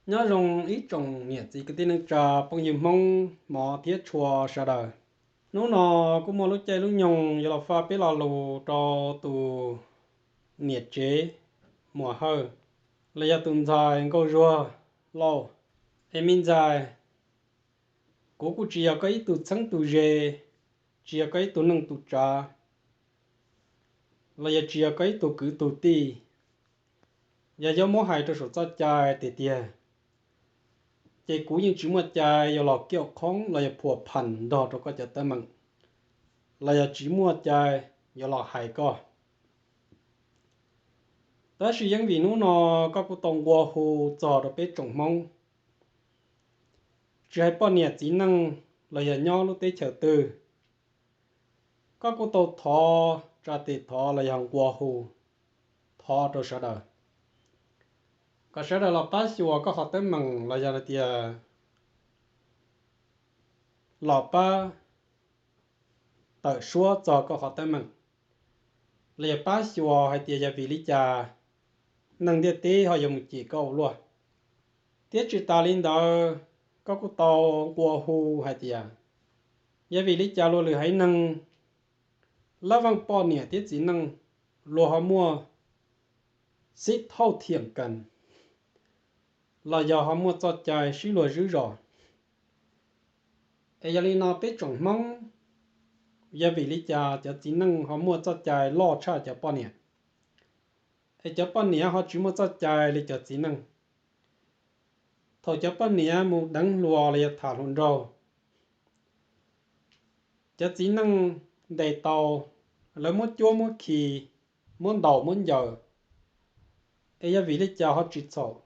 Nyob zoo ib tsoom niam txiv kwv tij neej tsa phooj ywg Hmoob hmov thiab tshua sawv daws. Hnub no kuj muaj lub caij lub nyoog yuav los faj peb lo lus rau tus niam tsev Muas Hawj, los yog tus ntxhais Nkauj Zuag Lauj. Es me ntxhais, kuv kuj tsis yog koj ib tug txheeb tus ze, tsis yog koj ib tug neej tus tsav, los yog tsis yog koj ib tug kwv tug tij. Yog yuav muab hais rau saum txoj cai tiag tiag, ces kuv yeej tsis muaj cai yuav los kiaj qhoob los yog phuam pham nrog rau koj cov teeb meem, los yog tsis muaj cai yuav los hais koj. Tab sis yeej vim hnub no koj kuj tau nqua hu txog rau peb tsoom Hmoob, tsis hais poj niam txiv neej los yog nyob lub teb chaws twg, koj kuj tau thov, tsa tes thov los yog nqua hu thov rau sawv daws, kom sawv daws los pab xyuas koj qhov teeb meem los yog hais tias los pab tawm suab txog koj qhov teeb meem, los yog pab xyuas hais tias yog vim li cas neeg ntiaj teb ho yuav mus cem koj ua luaj. Thiab tsis tas li ntawd, koj kuj tau nqua hu hais tias yog vim li cas luag lwm haiv neeg lab veej poj niam thiab txiv neej luag ho muaj sib thauj thiam kas, los yog ho muaj txoj cai sib luag zwb zos. Es yog li no peb tsoom Hmoob, yog vim li cas cov txiv neej ho muaj txoj cai loj tshaj cov poj niam, es cov poj niam ho tsis muaj txoj cai li cov txiv neej? Thaum cov poj niam mus deev hluas los yog tham hluas nraug, cov txiv neej ntes tau, lawv muab cuab muab khi, muab ntaus muab ncaws, es yog vim li cas ho tsis txhaum?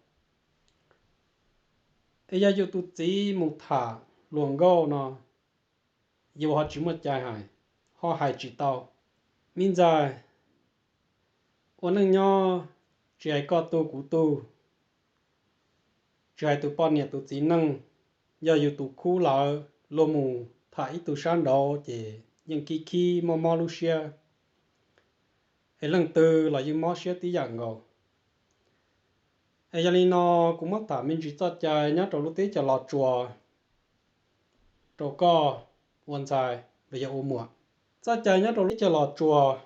Es yog yus tus txiv mus tham hluas nkauj no, yus ho tsis muaj cai hais, ho hais tsis tau. Me ntxhais, ua neej nyob tsis hais koj tug kuv tug, tsis hais tus poj niam tus txiv neej, yog yus tus khub lawv luag mus tham ib tug sab nraud ces yeej khib khib mob mob lub siab, es leej twg los yeej mob siab tib yam nkaus. Es yog li no, kuv muab tham me ntsis txoj cai nyob rau lub teb chaws Los Tsuas rau koj ua ntxhais los yog ua muam. Txoj cai nyob rau lub teb chaws Los Tsuas,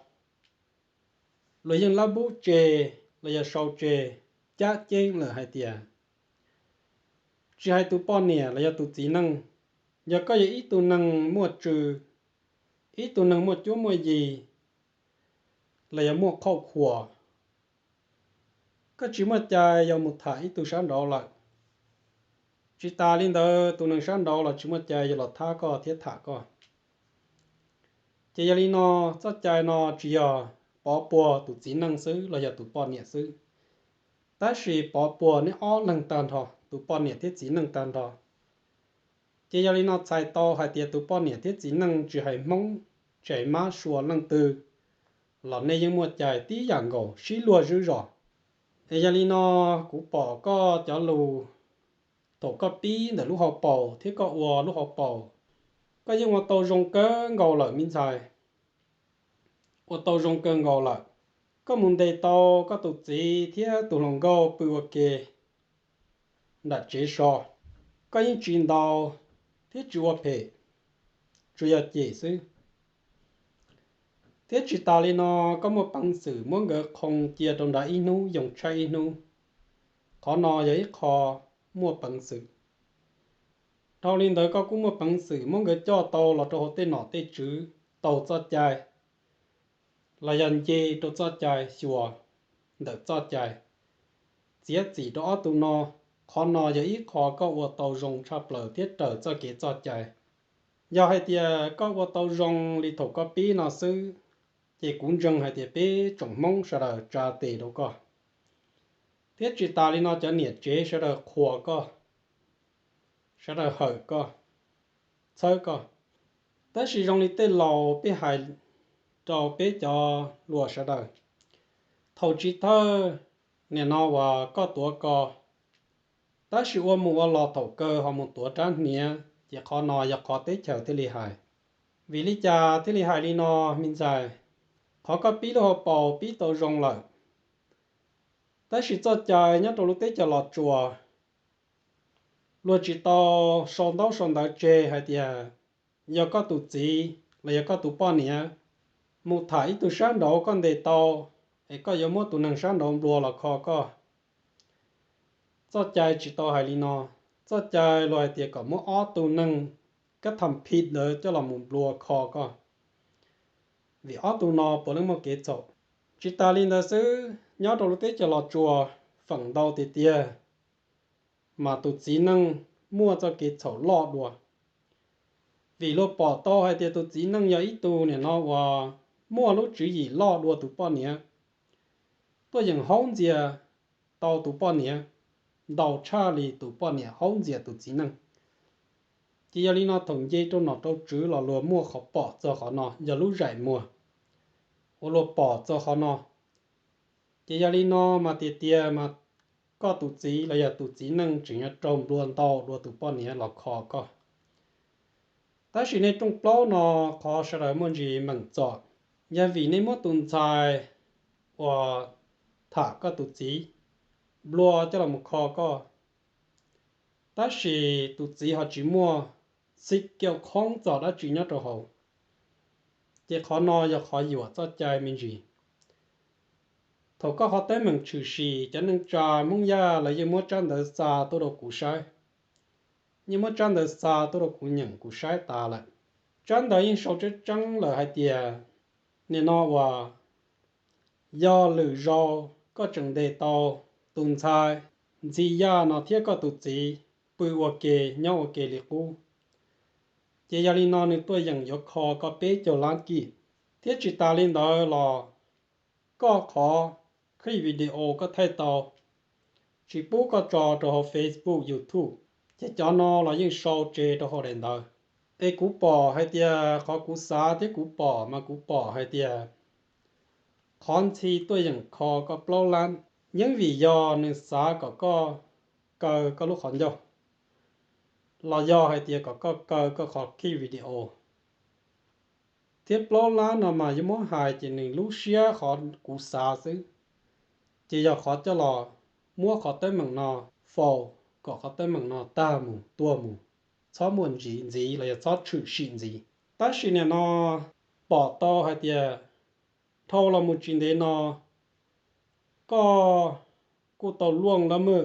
luag yeej lab npub tseg los yog sau tseg cab ceeb lawm hais tias, tsis hais tus poj niam los yog tus txiv neej, yog koj yog ib tug neeg muaj tswv, ib tug neeg muaj cuab muaj yig, los yog muaj qhauj qhuas, koj tsis muaj cai yuav mus tham ib tug sab nraud lawm. Tsis tas li ntawd, tus neeg sab nraud los tsis muaj cai yuav los thab koj thiab tham koj. Ces yog li no, txoj cai no tsis yog pov puag tus txiv neej xwb los yog tus poj niam xwb, tab sis pov puag neb ob leeg tag nrho, tus poj niam thiab txiv neej tag nrho. Ces yog li no txhais tau hais tias tus poj niam thiab txiv neej tsis hais Hmoob, tsis hais mab sua leej twg, los nej yeej muaj cai tib yam nkaus sib luag zwb zos. Es yog li no, kuv pom koj cov lus thaum koj pib ntawm lub hauv paus thiab koj ua lub hauv paus, koj yeej ua tau zoo kawg nkaus lawm me ntxhais. Ua tau zoo kawg nkaus lawm. Koj mus ntes tau koj tus txiv thiab tus hluas nkauj pw ua ke nram tsev so, koj yeej tsis ntaus thiab tsis ua phem, tsuas yog cem xwb. Thiab tsis tas li no, koj muaj peev xwm muab nkawd qhoo cia rau nrad ib hnub yoo tshaib ib hnub. Qhov no yog ib qho muaj peev xwm. Dhau li ntawd koj kuj muaj peev xwm muab nkawd coj tau los rau hauv tej nom tej tswv taug txoj cai, los yog nce rau txoj cai, xyuas ntawm txoj cai, txiav txim rau ob tug no. Qhov no yog ib qho koj ua tau zoo tshaj plaws thiab raws txoj kev txoj cai. Yog hais tias koj ua tau zoo li thaum koj pib no xwb, ces kuv ntseeg hais tias peb tsoom Hmoob sawv daws tsa tes rau koj. Thiab tsis tas li no cov niam tsev sawv daws qhuas koj, sawv daws hawm koj, txhawb koj. Tab sis zoo li tej laus peb hais rau peb cov hluas sawv daws, thaum chiv thawj nim no uas koj tuav ko, tab sis ua mus ua los thaum kawg ho mus tuav rab hniav, ces qhov no yog qhov teb chaws thiaj li hais. Vim li cas thiaj li hais li no, me ntxhais? Qhov koj pib lub hauv paus pib tau zoo lawm, tab sis txoj cai nyob rau lub teb chaws Los Tsuas, Luag tsis tau sau ntaub sau ntawv tseg hais tias yog koj tus txiv los yog koj tus poj niam mus tham ib tug sab nraud koj ntes tau, es koj yuav muab tus neeg sab nraud nplua los kho koj. Txoj cai tsis tau hais li no. Txoj cai luag hais tias kom muab ob tug neeg kab tham phim ntawd coj los mus nplua kho koj, vim ob tug no puav leej muaj kev txhaum. Tsis tas li ntawd xwb, nyob rau lub teb chaws Los Tsuas feem ntau tiag tiag mas tus txiv neej muaj txoj kev txhaum loj dua, vim luag pom tau hais tias tus txiv neej yog ib tug niam no uas muaj lub tswv yim loj dua tus poj niam, tuaj yeem haub ntxias tau tus poj niam ntau tshaj li tus poj niam haub ntxias tus txiv neej. Ces yog li no thaum nce rau nom rau tswv los luag muaj qhov pom txog qhov no, yog lub zaim muag uas luag pom txog qhov no. Ces yog li no mas tiag tiag mas koj tus txiv los yog tus txiv neej tseem yuav raug nplua ntau dua tus poj niam los kho koj. Tab sis nej rooj plaub no qhov sawv daws muaj ntsis meem txom, yog vim nej muab tus ntxhais uas tham koj tus txiv nplua coj los mus kho koj, tab sis tus txiv ho tsis muaj xib kiau khoob txog dab tsi nyob rau hauv, ces qhov no yog qhov yuam txoj cai me ntsis. Thaum koj qhov teeb meem tshwm sim, cov neej tsa Hmoob Yaj lawv yeej muab tsab ntawv xa tuaj rau kuv saib, yeej muab tsab ntawv xa tuaj rau kuv nyeem kuv saib tas lawm. Tsab ntawv yeej sau tseeb tseeb lawm hais tias nim no uas yog lwm zaus koj tseem ntes tau tus ntxhais Ntxhi Yaj no thiab koj tus txiv pw ua ke nyob ua ke li qub, ces yog li no nws tuaj yeem yuav kho koj peb caug lab kij. Thiab tsis tas li ntawd los koj qhov clip video koj thaij tau tsis pub koj tso rau hauv Facebook, YouTube, ces cov no los yeej sau tseg rau hauv daim ntawv. Es kuv pom hais tias qhov kuv xav thiab kuv pom mas kuv pom hais tias qhov Ntxhi tuaj yeem kho koj plaub lab, yeej vim yog nws xav kom koj kaw koj lub qhov ncauj, los yog hais tias kom koj kaw koj qhov clip video thiab plaub lab no mas yuav muab hais ces nws lub siab qhov kuv xav xwb, ces yog qhov coj los muab qhov teeb meem no faus kom qhov teeb meem no tag mus tuag mus, txhob muaj ntxiv ntxiv los yog txhob tshwm sim ntxiv. Tab sis nim no pom tau hais tias dhau los mus tsis ntev no koj kuj tau luaj lab mej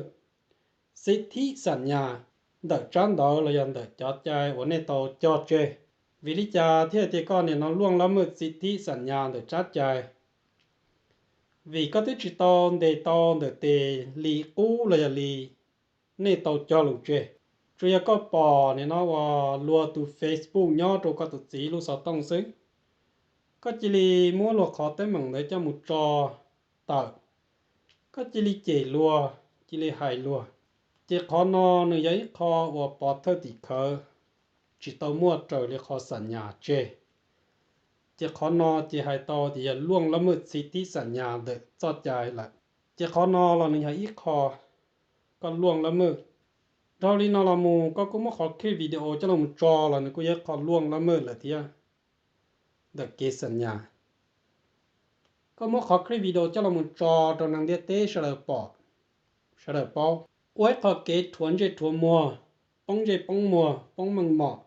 xib thib xam nyas ntawm tsab ntawv los yog ntawm cov cai uas nej tau cog tseg. Vim li cas thiaj tias koj nim no luaj lab mej xib thib xam nyas ntawm tsab cai? Vim koj twb tsis tau ntes tau ntawm tes li qub los yog li nej tau cog lus tseg. Tsuas yog koj pom nim no uas luag tus Facebook nyob rau koj tus txiv lub xov tooj xwb, koj cia li muab luag qhov teeb meem ntawd coj mus tso tawm, koj cia li cem luag, cia li hais luag, ces qhov no nws yog ib qho uas pov thawj tim khawv tsis tau muaj raws li qhov xam nyas tseg. Ces qhov no ces hais tau tias yog luaj lab mej xib thib xam nyas ntawm txoj cai lawm. Ces qhov no los nws yog ib qho koj luaj lab mej. Dhau li no los mus koj kuj muab qhov clip video coj los mus tso los nws kuj yog ib qho luaj lab mej lawm thiab ntawm kev xam nyas. Koj muab qhov clip video coj los mus tso rau neeg ntiaj teb sawv daws pom, sawv daws paub, ua ib qho kev rhuav ntsej rhuav muag, poob ntsej poob muag, poob meej mom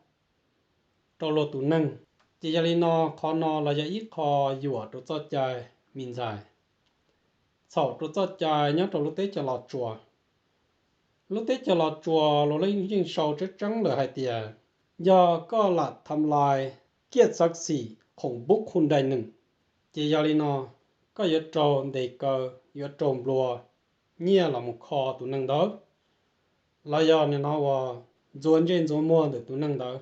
rau luag tus neeg. Ces yog li no qhov no los yog ib qho yuam rau txoj cai me ntxhais, txhaum rau txoj cai nyob rau lub teb chaws Los Tsuas. Lub teb chaws Los Tsuas luag yeej sau tseeb tseeb lawm hais tias yog koj lam tham lais kiaj txhav xim khoom bub khu dai neeg, ces yog li no koj yuav raug ntes kaw, yuav raug nplua nyiaj los mus kho tus neeg ntawd, los yog nim no uas ntxuav ntsej ntxuav muag ntawm tus neeg ntawd,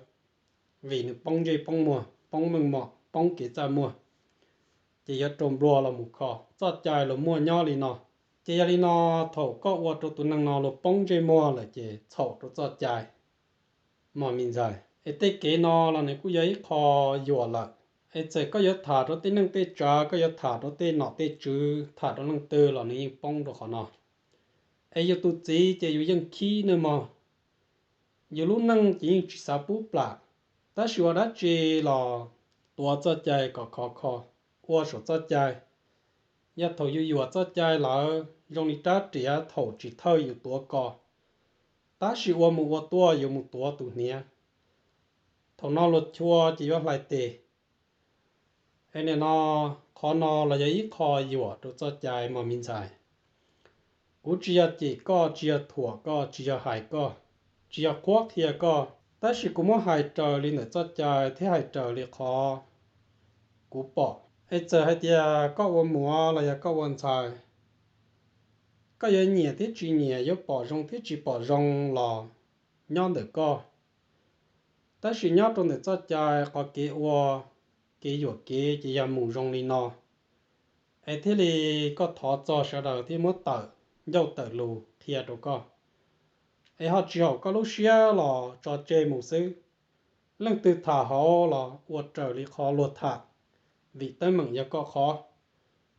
vim nws poob ntsej poob muag, poob meej mom, poob kev txaj muag, ces yuav raug nplua los mus kho. Txoj cai luag muaj nyob li no. Ces yog li no thaum koj ua rau tus neeg no luag poob ntsej muag lawm ces txhaum rau txoj cai mog me ntxhais. Es tej kev no los nws kuj yog ib qho yuam lawm. Es txawm koj yuav tham rau tej neej tej tsav, koj yuav tham rau tej nom tej tswv, tham rau leej twg los nws yeej poob rau qhov no. Es yus tus txiv ces yus yeej khib nawb mog. Yus lub neej ces yeej tsis xav pub plam, tab sis ua dab tsi los tuav txoj cai kom khov kho, ua saum txoj cai. Yog thaum yus yuam txoj cai lawm zoo li rab riam thaum tsis thawj yus tuav ko, tab sis ua mus ua tuaj yuav mus tuav tus hniav. Thaum no luag chua ces yuav hlais tes. Es nim no qhov no los yog ib qho yuam rau txoj cai mog me ntxhais. Kuv tsis yog cem koj, tsis yog thuam koj, tsis yog hais koj, tsis yog qhuab qhia koj, tab sis kuv muab hais raws li ntawm txoj cai thiab hais raws li qhov kuv pom. Es txawm hais tias koj ua muam los yog koj ua ntxhais, koj yuav nyiam thiab tsis nyiam, yuav pom zoo thiab tsis pom zoo los nyob ntawm koj. Tab sis nyob rau ntawm txoj cai qhov kev ua, kev yuam kev ces yog mus zoo li no, es thiaj li koj thov txog sawv daws thiaj muab tawm ncauj tawm lus qhia rau koj. Es ho tsis haum koj lub siab los tso tseg mus xwb. Leej twg tham hauv los ua raws li qhov luag tham, vim teeb meem yog koj qhov.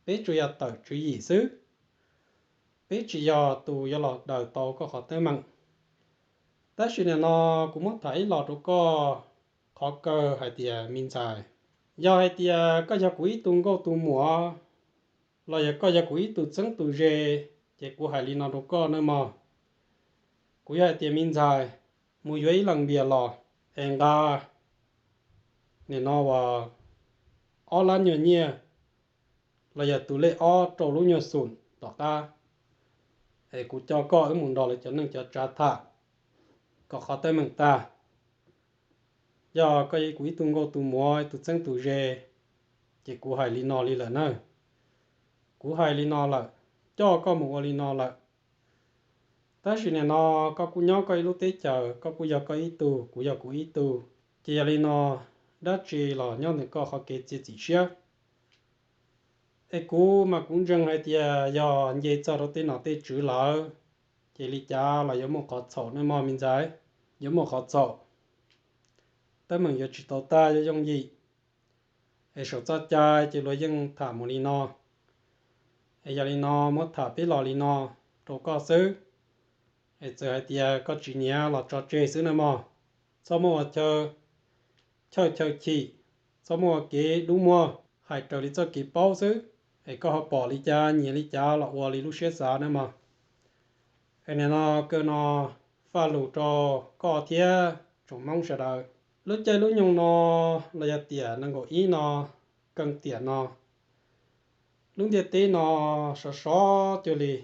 Peb tsuas yog tawm tswv yim xwb, peb tsis yog tus yuav los daws tau koj qhov teeb meem. Tab sis nim no kuv muab tham ib los rau koj, qhov kawg hais tias me ntxhais, yog hais tias koj yog kuv ib tug nkauj tus muam, los yog koj yog kuv ib tug txheeb tus ze, ces kuv hais li no rau koj nawb mog. Kuv yog hais tias me ntxhais, mus yuav ib leeg npias los es nqa nim no uas ob lab nyuag nyiaj los yog tus lej ob rau lub nyuag xum tom qab, es kuv coj koj wb mus nrog lawv cov neej cov tsav tham kom qhov teeb meem tag. Yog koj yog kuv ib tug nkauj tus muam, ib tug txheeb tus ze, ces kuv hais li no li lawm na. Kuv hais li no lawm, coj koj mus ua li no lawm. Tab sis nim no koj kuj nyob koj ib lub teb chaws, koj kuj yog koj ib tug, kuv yog kuv ib tug, ces yog li no, dab tsi los nyob ntawm koj qhov kev txiav txim siab. Es kuv mas kuv ntseeg hais tias yog nce txog rau tej nom tej tswv lawm, ces li cas los yuav muaj qhov txhaum nawb mog me ntxhais, yuav muaj qhov txhaum. Teeb meem yuav tsis tau tag yooj yooj yim. Es saum txoj cai ces luag yeej tham mus li no. Es yog li no muab tham peb los li no rau koj xwb. Es txawm hais tias koj tsis nyiam los tso tseg xwb nawb mog. Txhob muaj ua chaw chawj chaw chim, txhob muaj ua kev dub muag, hais raws li txoj kev paub xwb. Es koj ho pom li cas nyiam li cas los ua li lub siab xav nawb mog. Es nim no kawg no faj lus rau koj thiab tsoom Hmoob sawv daws. Lub caij lub nyoog no los yog tiam nees nkaum ib no, keej tiam no, lub ntiaj teb no sov sov cuag li.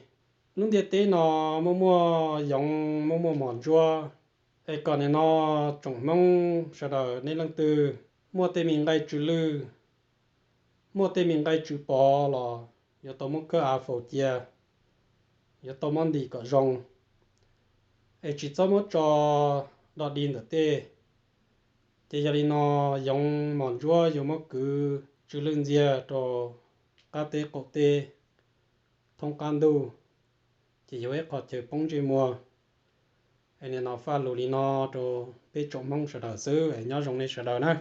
Lub ntiaj teb no muaj muaj yoov, muaj muaj mos ntsuab. Es kom nim no tsoom Hmoob sawv daws nej leej twg muaj tej me nqaij tsw lwj, muaj tej me nqaij tsw pov los yuav tau muab khawb av faus cia, yuav tau muab ntim kom zoo, es tsis txhob muab tso dog dig ntawm tej. Ces yog li no yoov mos ntsuab yuav muab kwv tsw lwj ntxiag rau qab teb qaum teb, thoob qab ntuj, ces yuav ib qho chaw poob ntsej muag. Es nim no faj lus li no rau peb tsoom Hmoob sawv daws xwb, es nyob zoo nej sawv daws na.